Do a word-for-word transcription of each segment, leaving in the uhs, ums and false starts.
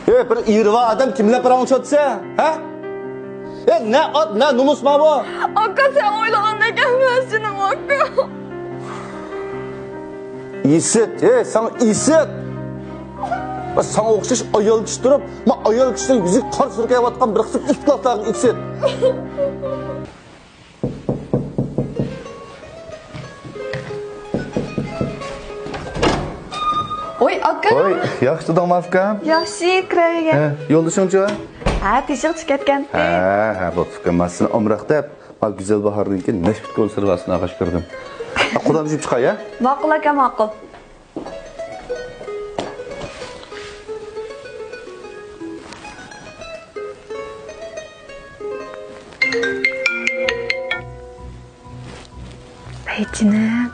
ئەي، بىر ئېرى بار ئادەم كىم بىلەن پاراڭلىشىۋاتىسەن، ھە؟ ئەي، نە ئات، نە نومۇس بار بۇ؟ ئاكا، سەن ئويلىغاندەك ئەمەس جېنىم ئاكا. ئىسىت، ئەي، ساڭا ئىسىت. ۋە ساڭا ئوخشاش ئايال كىشى تۇرۇپ، ما ئايال كىشىنىڭ يۈزىگە قارا سۈركەۋاتقان بىر قىسىم ئىپلاسلارغا ئىسىت. ۋوي، ئاكا. ۋوي، ياخشى تۇردۇڭمۇ، ئۇكام؟ ياخشى، كىرەۋەرگەن. ھە، يولدىشىڭچۇ؟ ھە، تېشىغا چىقىپ كەتكەنتى. ھە، ھە، بوپتۇ، ئۇكام. مەن سېنى ئامراق دەپ، ما گۈزەل باھاردىن كېيىن نەشپۈت كونسېرۋاسىنى ئالغاچ كىردىم. قۇدام چۈشۈپ چىقاي، ھە؟ ماقۇل، ئاكا، ماقۇل. ھەي جېنىم.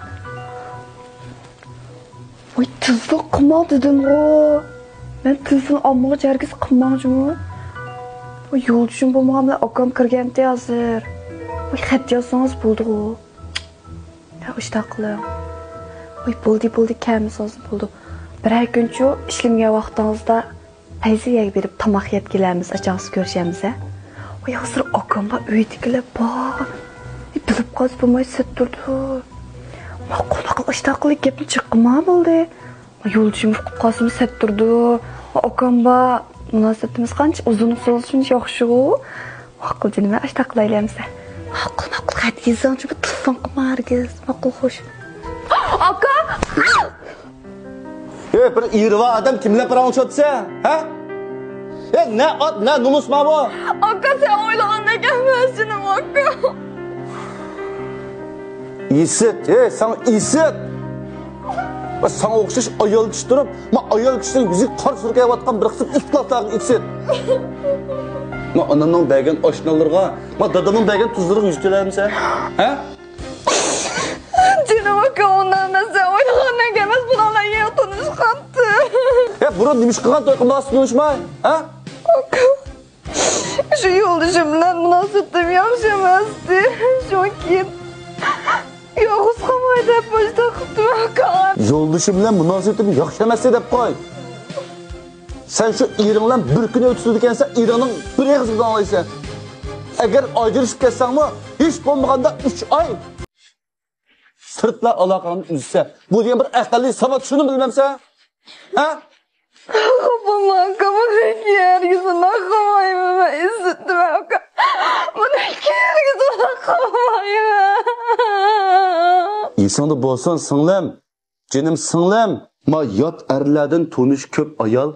ۋاي، تېلېفون قىلما دېدىمغۇ. مەن تېلېفون ئالمىغۇچە ھەرگىز قىلماڭ جۇمۇ. ۋاي، يولدىشىم بولمىغان بىلەن ئاكام كىرگەنتى ھازىر. ۋاي، خەت يازسىڭىز بولدىغۇ. ھە، ئىشتاق قىلىڭ. ۋاي، بولدى، بولدى، كەلمىسىڭىز بولدى. بىرەر كۈنچۇ ئىشلىمىگەن ۋاقتىڭىزدا پەيزى يەرگە بېرىپ تاماق يەپ كېلەرمىز، ئاچاڭسىز كۆرۈشەرمىز، ھە؟ ۋاي، ھازىر ئاكام بار، ئۆيدىكىلەر بار. ۋاي، بىلىپ قالسا بولماي سەت تۇرىدۇ. ماقۇل، ماقۇل، ئىشتاق قىلىپ گەپنى چىققىما بولدى. يولدىشىم ئۇقۇپ قالسىمۇ سەت تۇرىدۇ. ئاكام بار، مۇناسىۋىتىمىز قانچە ئۇزۇن سوزۇلسا شۇنچە ياخشىغۇ. ماقۇل جېنىم، ئاشتاق قىلايلى ئەمىسە. ماقۇل، ماقۇل، خەت يېزىڭچۇ، بىر تېلېفون قىلما ھەرگىز. ماقۇل، خوش. ئاكا! ئەي، بىر ئېرى بار ئادەم كىم بىلەن پاراڭلىشىۋاتىسەن، ھە؟ ئەي، نە ئات، نە نومۇس بار بۇ؟ ئاكا، سەن ئويلىغاندەك ئەمەس جېنىم ئاكا. ئىسىت، ئەي، ساڭا ئىسىت. ۋە ساڭا ئوخشاش ئايال كىشى تۇرۇپ، ما ئايال كىشىنىڭ يۈزىگە قارا سۈركەۋاتقان بىر قىسىم ئىپلاسلارغا ئىسىت. ما ئانامنىڭ بەرگەن ئاشنانلىرىغا، ما دادامنىڭ بەرگەن تۇزلىرىغا يۈز تۆلەمسەن؟ ھە؟ جېنىم ئاكا، ئۇنداق ئەمەس، سەن ئويلىغاندەك ئەمەس، بۇلارنىڭ يېڭى تونۇشقانتى. يا، بۇرۇن نېمە ئىش قىلغان توي قىلماقچى تونۇشماي، ھە؟ ئاكا، شۇ يولدىشىم بىلەن مۇناسىۋىتىم ياخشى ئەمەستى. شۇڭا كېيىن يالغۇز قالماي دەپ مۇشۇنداق قىپتىمەن ئاكا. يولدىشىم بىلەن مۇناسىۋىتىم ياخشى ئەمەستى دەپ قوي. سەن شۇ ئېرىڭ بىلەن بىر كۈن ئۆتكۈزىدىكەنسەن، ئېرىڭنىڭ بىر ئېغىزىدىن ئاڭلايسەن. ئەگەر ئاجرىشىپ كەتسەڭمۇ، ھېچ بولمىغاندا ئۈچ ئاي سىرتلا ئالاقەڭنى ئۈزسە، بۇ دېگەن بىر ئەقەللىي ساۋات، شۇنى بىلمەمسەن؟ ھە؟ خاپا بولما ئاكا، بۇنى ھەرگىز ئۇنداق قىلمايمەن، مەن ئىسسىتىم ئاكا. بۇنى ھەرگىز ئۇنداق قىلمايمەن. ئېسىڭدە بولسۇن، سىڭلىم. جېنىم سىڭلىم، ما يات ئەرلەردىن تونۇش كۆپ ئايال.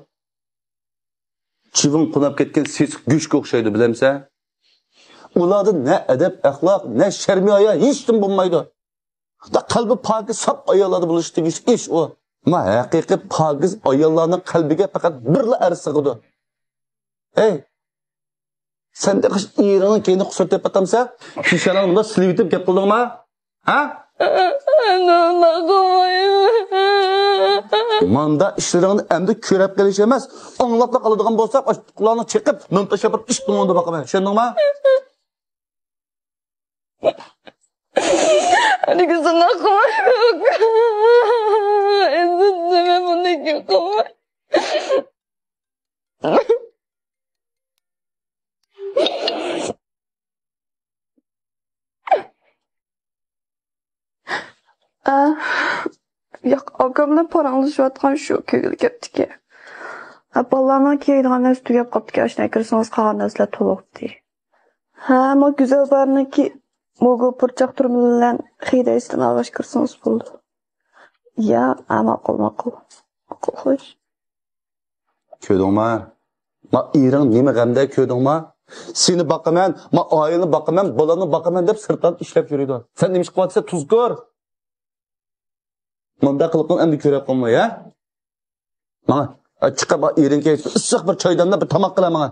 چىۋىن قوناپ كەتكەن سېسىق گۆشكە ئوخشايدۇ، بىلەمسەن؟ ئۇلاردا نە ئەدەپ-ئەخلاق، نە شەرمى-ھايا، ھېچنېمە بولمايدۇ. دا قەلبى پاكىز، ساپ ئاياللاردا بولۇشى تېگىشلىك ئىش ئۇ. ما ھەقىقىي پاكىز ئاياللارنىڭ قەلبىگە پەقەت بىرلا ئەر سىغىدۇ. ھەي، سەن تېخى ئېرىڭنىڭ كەينىدە قۇسۇر تېپىپ ياتامسەن؟ كىشەنەڭنى مۇنداق سىلىۋېتىپ گەپ قىلدىڭما؟ ھە؟ مەن ئۇنداق قىلمايمەن. ماندا ئىشلىرىڭنى ئەمدى كۆرەپ قېلىش ئەمەس، ئاڭلاپلا قالىدىغان بولساق، ئاشۇ پۇتلارنى چېقىپ، نان تاشلاپ بىر ئىش قىلىڭ دەپ باقىمەن. چۈشەندىڭما؟ ھەرگىز ئۇنداق قىلمايمەن. ئىززەتنى مەن بۇندىن كېيىن قىلمايمەن. ئە، ياق، ئاكام بىلەن پاراڭلىشىۋاتقان شۇ كۆڭۈل گەپتىكى. ئە، بالىلارنىڭ كىيىدىغان نەرسە تۈگەپ قاپتىكەن، ئاشۇنى ئەكىرسىڭىز قالغان نەرسىلەر تولۇقتى. ھە، مو گۈزەل بارنىڭكى موگۇ پۇرچاق تۈرمە بىلەن خىدەيسىدىن ئالغاچ كىرسىڭىز بولىدۇ. يا، ئە، ماقۇل، ماقۇل. ماقۇل، خوش. كۆردۈڭما؟ ما ئېرىڭ نېمە غەمدە، كۆردۈڭما؟ سېنى باقىمەن، ما ئائىلىنى باقىمەن، بالامنى باقىمەن دەپ سىرتلاردا ئىشلەپ يۈرىدۇ. سەن نېمە ئىش قىلىۋاتىسەن، تۇزكور؟ مۇنداق قىلىقىڭ ئەمدى كۆرۈپ قالماي، ھە؟ ماڭا، ئە، چىقىپ، ئېرىڭگە ئىسسىق بىر چاي دەملەپ، بىر تاماق قىلە ماڭا.